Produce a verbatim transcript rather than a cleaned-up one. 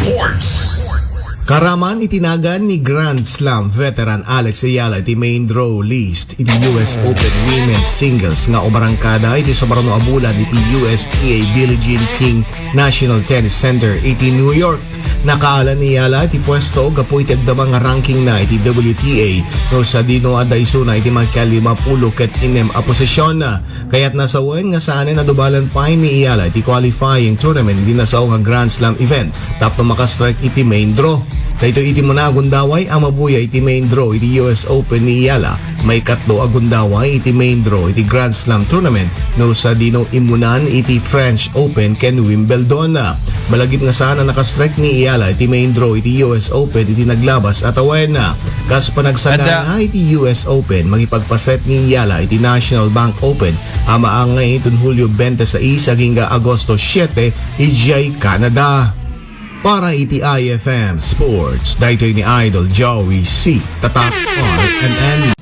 Sports. Karaman iti nagan ni Grand Slam veteran Alex Ayala iti main draw list iti U S Open Women's Singles nga umarangkada iti sumarno a bulan iti U S T A Billie Jean King National Tennis Center iti New York. Nakaala ni Ayala iti puesto gapu iti agdama nga ranking na iti W T A, no sadino adda isuna iti makikallimapulo ket innem a posisyon. Kayatna sawen nga saanen a dumalan pay ni Ayala iti qualifying tournament iti nasao nga Grand Slam event tapno makastrike iti main draw. Daytoy iti umuna a gundaway a mabuya iti main draw iti U S Open ni Ayala, maikatlo a gundaway iti main draw iti Grand Slam tournament no sadino immunan iti French Open ken Wimbledon. Malagip nga saan a nakastrike ni Ayala iti main draw iti U S Open iti naglabas a tawen. Kas panagsagana iti U S Open, makipagpaset ni Ayala iti National Bank Open a maangay iton Hulyo twenty-six agingga Agosto siete idiay Canada. Para iti I F M Sports, daytoy ni Idol Joey C. Tatak R M N.